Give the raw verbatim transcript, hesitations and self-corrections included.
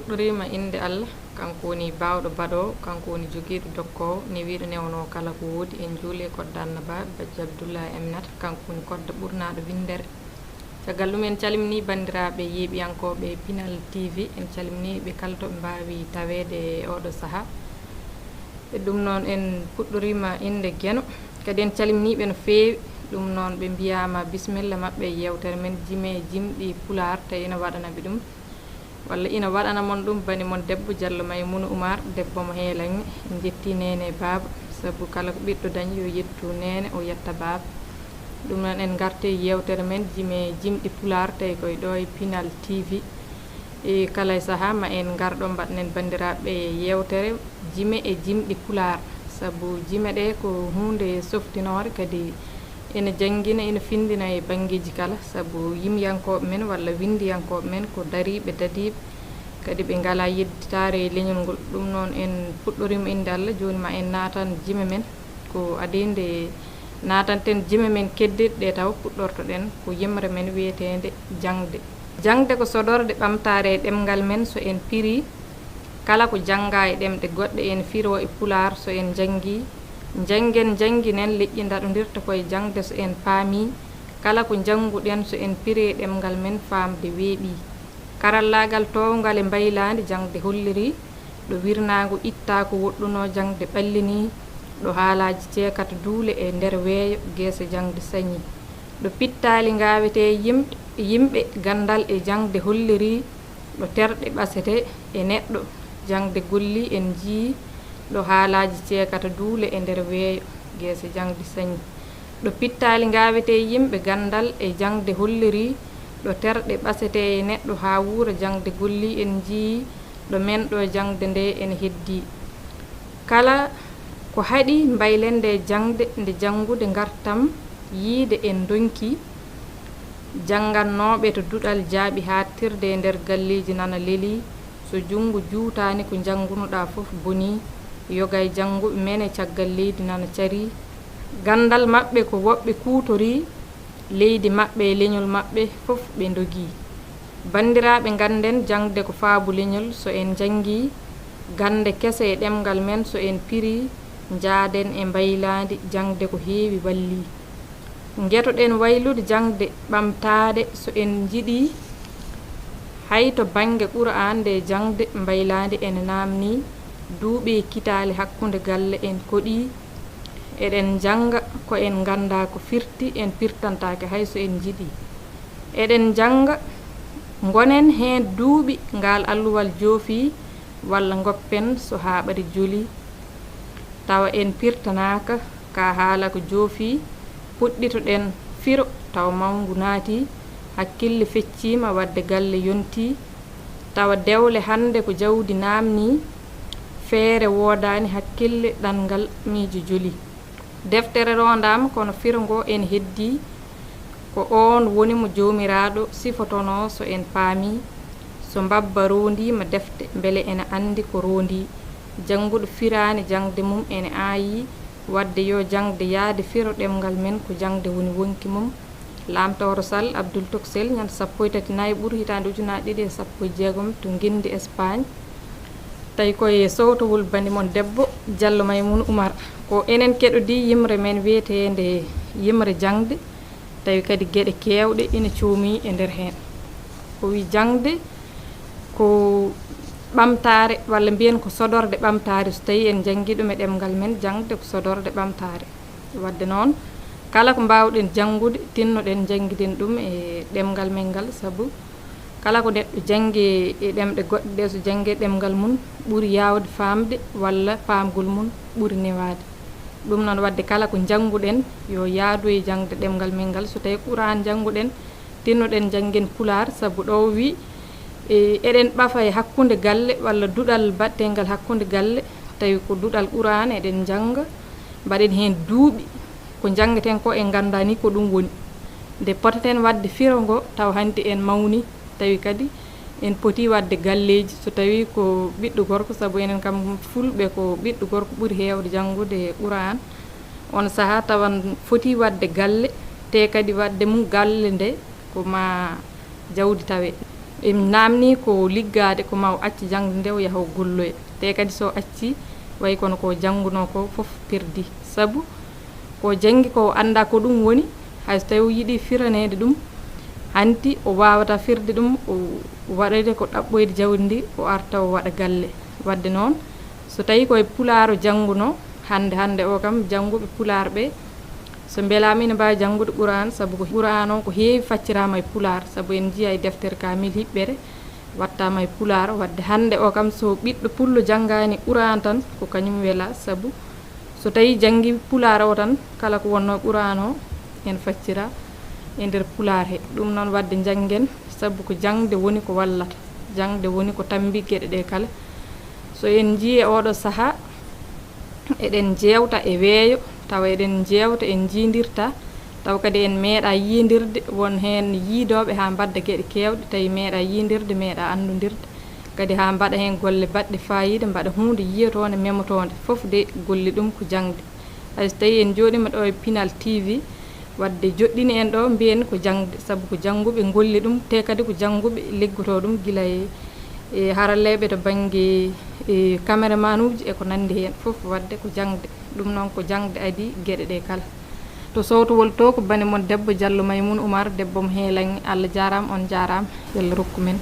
Fuɗɗoriima innde Allah, kanko woni baawɗo baɗoowo, kanko woni jogiiɗo dokkoowo, newiiɗo newnoowo kala ko woodi. En njuuli e kodda Annabaaɓe, Bajjo Abdullahi Aminata, kanko woni kodda ɓurnaaɗo winndere. Caggal ɗum, en calminii banndiraaɓe yeeɓiyankooɓe Pinal T V, en calminii ɓe kala to ɓe mbaawi taweede e ooɗo sahaa. E ɗum noon, en puɗɗoriima innde Geno, kadi en calminii ɓe no feewi. Ɗum noon, ɓe mbiyaama bisimilla maɓɓe e yeewtere men Jime e Jimɗi Pulaar, tawi ina waɗana ɓe ɗum, walla ina waɗana mon ɗum bani mon debbo Jallo Maymuna Umar, debbo mo Heelaŋŋe. En njettii neene e baaba, sabu kala ko ɓiɗɗo dañi yo yettu neene, o yetta baaba. Ɗum noon, en ngartii e yeewtere men Jime e Jimɗi Pulaar, tawi koye ɗo e Pinal T V. E kala e sahaa, ma en ngar ɗo mbaɗnen banndiraaɓe yeewtere Jime e Jimɗi Pulaar, sabu jime ɗe ko huunde softinoore, kadi ina janngina, ina finndina e banngeeji kala, sabu yimyankooɓe men walla winndiyankooɓe men ko dariiɓe, dadiiɓe, kadi ɓe ngalaa yedditaare e leñol ngol. Ɗum noon, en puɗɗoriima innde Allah, jooni ma en naatan jime men. Ko adii nde naatanten jime men keddiiɗe ɗe, taw puɗɗortoɗen ko yimre men wiyeteende jaŋde. Jaŋde ko sodorde ɓamtaare e ɗemngal men, so en pirii, kala ko janngaa e ɗemɗe goɗɗe, en firoo e Pulaar, so en njanngii. Njanngen, njannginen, leƴƴi ndaɗondirta koye jaŋde, so en paamii, kala ko njannguɗen, so en pirii e ɗemngal men, faamde weeɓii. Karallaagal toowngal e mbaylaandi jaŋde hollirii, ɗo wirnaango ittaa ko woɗɗunoo jaŋde ɓallinii, ɗo haalaaji ceekata duule e nder weeyo geese jaŋde sañii, ɗo pittaali ngaawetee yimɓe, yimɓe ganndal e jaŋde hollirii, ɗo terɗe ɓasetee e neɗɗo jaŋde gollii en njiyii, ɗo haalaaji ceekata duule e nder weeyo geese jaŋde sañii, ɗo pittaali ngaawetee yimɓe ganndal e jaŋde hollirii, ɗo terɗe ɓasetee e neɗɗo haa wuura jaŋde gollii en njiyii, ɗo men ɗo jaŋde nde ene heddii. Kala ko haɗi mbaylende jaŋde nde janngude ngartam yiide en ndonkii, janngannooɓe to duɗal jaaɓi haaɗtirde e nder galleeji nana lelii, so junngo juutaani ko njanngunoɗaa fof bonii, yoga e jannguɓe men e caggal leydi nana carii, ganndal maɓɓe ko woɓɓe kuutorii, leydi maɓɓe e leñol maɓɓe fof ɓe ndogii. Banndiraaɓe, ngannden jaŋde ko faabu leñol, so en njanngii gannde kese e ɗemngal men, so en pirii, njaaden e mbaylaandi, jaŋde ko heewi wallii. Ngetoɗen waylude jaŋde ɓamtaade, so en njiɗii, hay to bannge Qur'aan nde jaŋde mbaylaandi ene naamnii, duuɓi e kitaali hakkunde galle en koɗii, eɗen njannga ko en nganndaa ko firti, en pirtantaake hay so en njiɗii. Eɗen njannga, ngonen heen duuɓi ngaal alluwal joofii, walla ngoppen so haaɓari jolii. Tawa en pirtanaaka ka haala ko joofii, puɗɗitoɗen firo tawa mawngu naatii, hakkille fecciima waɗde galle yontii, tawa dewle hannde ko jawdi naamnii, feere woodaani hakkille ɗanngal miijo jolii. Deftere roondaama kono firo ngo ene heddii, ko oon woni mo Joomiraaɗo sifotonoo so en paamii, so mbabba roondiima defte mbele ene anndi ko roondii, jannguɗo firaani jaŋde mum ene aayii, waɗde yo jaŋde yahde firo ɗemngal men ko jaŋde woni wonki mum. Laamtooro Sall Abdul Toksel, ñande sappo e tati nayi ɓuru hitaande ujunaaji ɗiɗi e sappo e jeegom to Nginndi Espaañ. Tawi ko e sowtowol bani mon debbo Jallo Maymuuna Umar. Ko enen keɗodii yimre men wiyeteende yimre jaŋde, tawi kadi geɗe keewɗe ina coomii e nder heen. O wi jaŋde ko ɓamtaare, walla mbiyen ko sodorde ɓamtaare, so tawii en njanngii ɗum e ɗemngal men, jaŋde ko sodorde ɓamtaare. Waɗde noon, kala ko mbaawɗen janngude, tinnoɗen njanngiden ɗum e ɗemngal men ngal, sabu kala ko neɗɗo janngi e ɗemɗe goɗɗe ɗe, so janngi e ɗemngal mum, ɓuri yaawde faamde walla paamgol mum ɓuri newaade. Ɗum noon, waɗde kala ko njannguɗen, yo yaadu e jaŋde ɗemngal men ngal. So tawii Quraan njannguɗen, tinnoɗen njanngin Pulaar, sabu ɗo o wi, e, eɗen ɓafa e hakkunde galle walla duɗal baɗteengal hakkunde galle, tawi ko duɗal Quraan eɗen njannga, mbaɗen heen duuɓi, ko njanngeten ko en nganndaa ni ko ɗum woni. Nde potaten waɗde firo ngo, taw hanti en mawni, tawi kadi en poti waɗde galleeji, so tawii ko ɓiɗɗo gorko, sabu enen kam fulɓe ko ɓiɗɗo gorko ɓuri heewde janngude Quraan. On sahaa tawan foti waɗde galle, te kadi waɗde mum galle nde ko ma jawdi tawe. Emi naamni ko liggaade ko ma o acci jaŋde nde o yaha o golloya. Te kadi so o acci, wayi kono ko janngunoo ko fof perdi. Sabu ko janngi ko o anndaa ko ɗum woni, hay so tawi o yiɗi firaneede ɗum, hanti o waawata firde ɗum, o waɗoyde ko ɗaɓɓoyde jawdi ndi, o arta o waɗa galle. Waɗde noon, so tawi ko e pulaar o janngunoo, hannde hannde o kam jannguɓe pulaar ɓe, so mbelaama ina mbaawi janngude Quraan, sabu ko Quraan o ko heewi facciraama e pulaar, sabu en njiya e deftere kaamil hiɓɓere wattaama e pulaar. Waɗde hannde o kam so ɓiɗɗo pullo janngaani Quraan tan ko kañum wela, sabu so tawi janngi pulaar o tan, kala ko wonnoo Quraan o en faccira e nder pulaar he. Ɗum noon waɗde njanngen, sabu ko jaŋde woni ko wallata, jaŋde woni ko tammbi geɗe ɗe kala. So en njii e oɗo sahaa, eɗen jeewta e weeyo, tawa eɗen jeewta, en njiindirta, tawa kadi en meeɗa yiindirde, won heen yiidooɓe haa mbadda geɗe keewɗe, tawi meeɗa yiindirde, meeɗa anndondirde, kadi haa mbaɗa heen golle baɗɗe faayiida, mbaɗa huunde yiyotoonde, memotoonde, fof de golle ɗum ko jaŋde. Hay so tawi en njooɗiima ɗo e Pinal T V, waɗde joɗɗini en ɗo, mbiyen ko jaŋde, sabu ko jannguɓe ngolli ɗum, te kadi ko jannguɓe liggotoo ɗum gila e, e haralleeɓe to bannge, e, caméramaanuuji e ko nanndi heen fof, waɗde ko jaŋde. Ɗum noon ko jaŋde adii geɗe ɗe kala. To sowtowol to ko bane mon debbo Diallo Maymouna Oumar, debbo mo Heelanŋe. Allah jaaraama, on njaaraama, yo Allah rokku men.